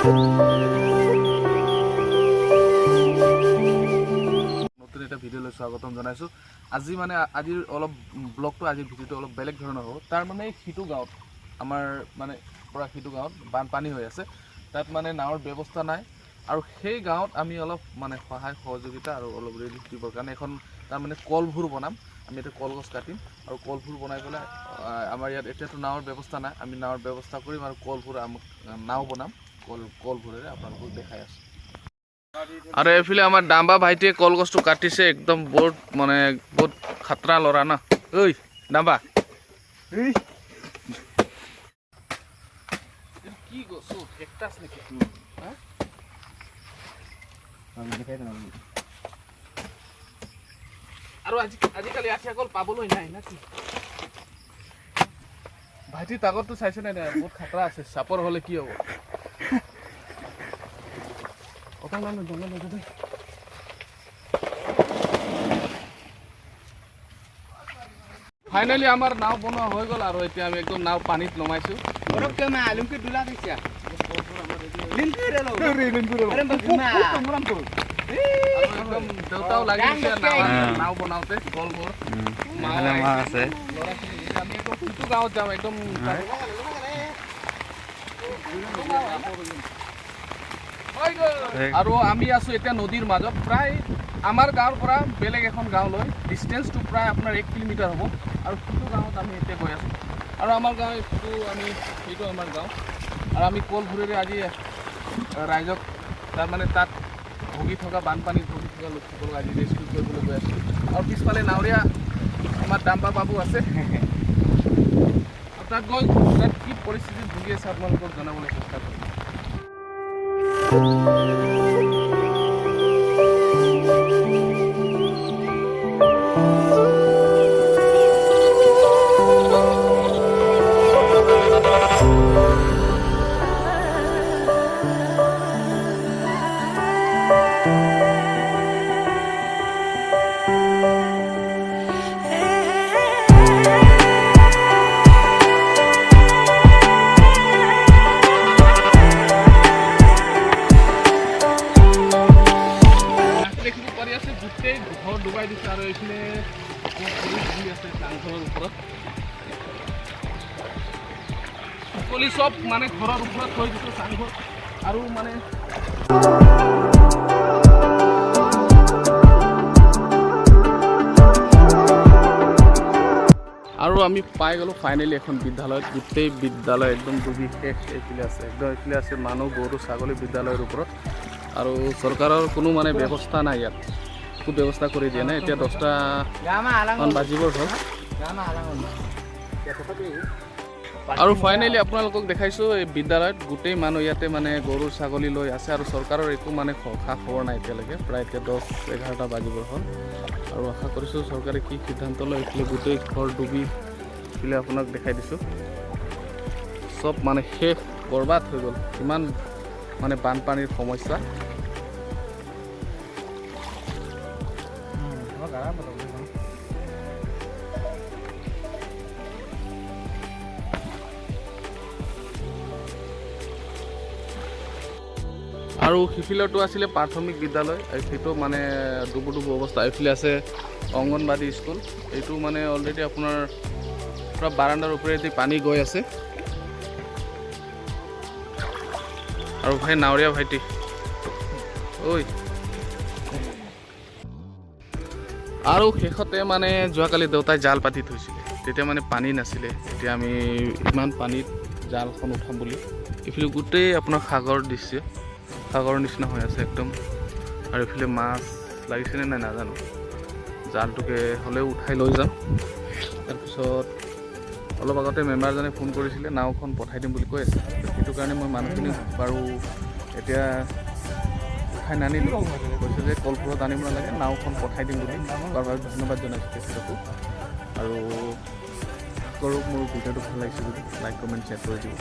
নতুন এটা ভিডিঅ'লৈ স্বাগতম জনাইছোঁ। আজি মানে আজিৰ অলপ ব্লগটো, আজিৰ ভিডিঅ'টো অলপ বেলেগ ধৰণৰ হ'ব। তাৰ মানে সিটো গাঁৱত, আমাৰ মানে পৰা সিটো গাঁৱত বানপানী হৈ আছে, তাত মানে নাৱৰ ব্যৱস্থা নাই। আৰু সেই গাঁৱত আমি অলপ মানে সহায় সহযোগিতা আৰু অলপ ৰিলিফ দিবৰ কাৰণে এখন তাৰমানে কলভোৰ বনাম। আমি এতিয়া কলগছ কাটিম আৰু কলভোৰ বনাই পেলাই আমাৰ ইয়াত এতিয়াতো নাৱৰ ব্যৱস্থা নাই, আমি নাৱৰ ব্যৱস্থা কৰিম আৰু কলভোৰ আমাক নাও বনাম, কলভোৰেৰে আপোনালোকক দেখাই আছোঁ। আৰু এইফালে আমাৰ ডাম্বা ভাইটিয়ে কলগছটো কাটিছে, একদম বহুত মানে বহুত খাতৰা ল'ৰা ন। ঐ ডাম্বা, কি গছ? কেকটাছ নেকি? হা? আৰু আজিকালি আঠিয়া কল পাবলৈ নাই না কি? ভাইটি তাগৰটো চাইছে নাই? নাই, বহুত খাতৰা আছে, চাপৰ হ'লে কি হ'ব? ফাইনেলি আমাৰ নাও বনোৱা হৈ গ'ল আৰু এতিয়া আমি একদম নাও পানীত নমাইছোঁ। আৰু একদম দেউতাও লাগিছে নাও বনাওঁতে, কলবোৰ এইফালে মা আছে। ল'ৰাখিনি গৈছে। আমি একদম সিটো গাঁৱত যাম একদম। হৈ গ'ল। আৰু আমি আছো এতিয়া নদীৰ মাজত। প্ৰায় আমাৰ গাঁৱৰ পৰা বেলেগ এখন গাঁৱলৈ ডিষ্টেঞ্চটো প্ৰায় আপোনাৰ 1 কিলোমিটাৰ হ'ব। আৰু সিটো গাঁৱত আমি এতিয়া গৈ আছোঁ। আৰু আমাৰ গাঁও এইটো, আমি এইটো আমাৰ গাঁও। আৰু আমি কলভোৰেৰে আজি ৰাইজক, তাৰমানে তাত ভুগি থকা, বানপানীত ভুগি থকা লোকসকলক আজি ৰেস্কিউ কৰিবলৈ গৈ আছোঁ। আৰু পিছফালে নাৱৰীয়া আমাৰ ডাম্পা বাবু আছে। আৰু তাত গৈ তাত কি পৰিস্থিতিত ভুগি আছে আপোনালোকক জনাবলৈ চেষ্টা কৰিম। দেখিব পাৰি আছে, গোটেই ঘৰ ডুবাই দিছে। আৰু এইফালে আমাৰ পুলিচ বহি আছে চাংঘৰৰ ওপৰত। পুলিচ চব মানে ঘৰৰ ওপৰত থৈ দিছে চাংঘৰ। আৰু মানে আৰু আমি পাই গ'লোঁ ফাইনেলি এখন বিদ্যালয়ত। গোটেই বিদ্যালয় একদম ডুবি শেষ। এইফালে আছে একদম, এইফালে আছে মানুহ, গৰু, ছাগলী বিদ্যালয়ৰ ওপৰত। আৰু চৰকাৰৰ কোনো মানে ব্যৱস্থা নাই ইয়াত, একো ব্যৱস্থা কৰি দিয়া নাই। এতিয়া 10টা মান বাজিবৰ হ'ল। আৰু ফাইনেলি আপোনালোকক দেখাইছোঁ, এই বিদ্যালয়ত গোটেই মানুহ ইয়াতে মানে গৰু ছাগলী লৈ আছে। আৰু চৰকাৰৰ একো মানে খা খবৰ নাই এতিয়ালৈকে। প্ৰায় এতিয়া 10-11টা বাজিবৰ হ'ল। আৰু আশা কৰিছোঁ চৰকাৰে কি সিদ্ধান্ত লয়। এইফালে গোটেই ঘৰ ডুবি, এইফালে আপোনাক দেখাই দিছোঁ, চব মানে শেষ, বৰবাদ হৈ গ'ল। ইমান মানে বানপানীৰ সমস্যা। আৰু সিফালেটো আছিলে প্ৰাথমিক বিদ্যালয়, আৰু সেইটো মানে ডুবু ডুবু অৱস্থা। এইফালে আছে অংগনবাদী স্কুল, এইটো মানে অলৰেডি আপোনাৰ পূৰা বাৰাণ্ডাৰ ওপৰেদি পানী গৈ আছে। আৰু ভাই, নাৱৰীয়া ভাইটি ঐ। আৰু শেষতে মানে যোৱাকালি দেউতাই জাল পাতি থৈছিলে, তেতিয়া মানে পানী নাছিলে। এতিয়া আমি ইমান পানীত জালখন উঠাম বুলি। এইফালে গোটেই আপোনাৰ সাগৰ দৃশ্য, সাগৰৰ নিচিনা হৈ আছে একদম। আৰু এইফালে মাছ লাগিছেনে নাই নাজানো, জালটোকে হ'লেও উঠাই লৈ যাম। তাৰপিছত অলপ আগতে মেম্বাৰজনে ফোন কৰিছিলে, নাওখন পঠাই দিম বুলি কৈ আছে। সেইটো কাৰণে মই মানুহখিনি বাৰু এতিয়া উঠাই নানিলোঁ। কৈছে যে কলপুৰত আনিব নালাগে, নাওখন পঠাই দিম বুলি। তাৰ বাবে ধন্যবাদ জনাইছোঁ তেখেতকো। আৰু কৰোঁ মোৰ ভিডিঅ'টো ভাল লাগিছে যদি লাইক, কমেণ্ট, শ্বেয়াৰ কৰি দিব।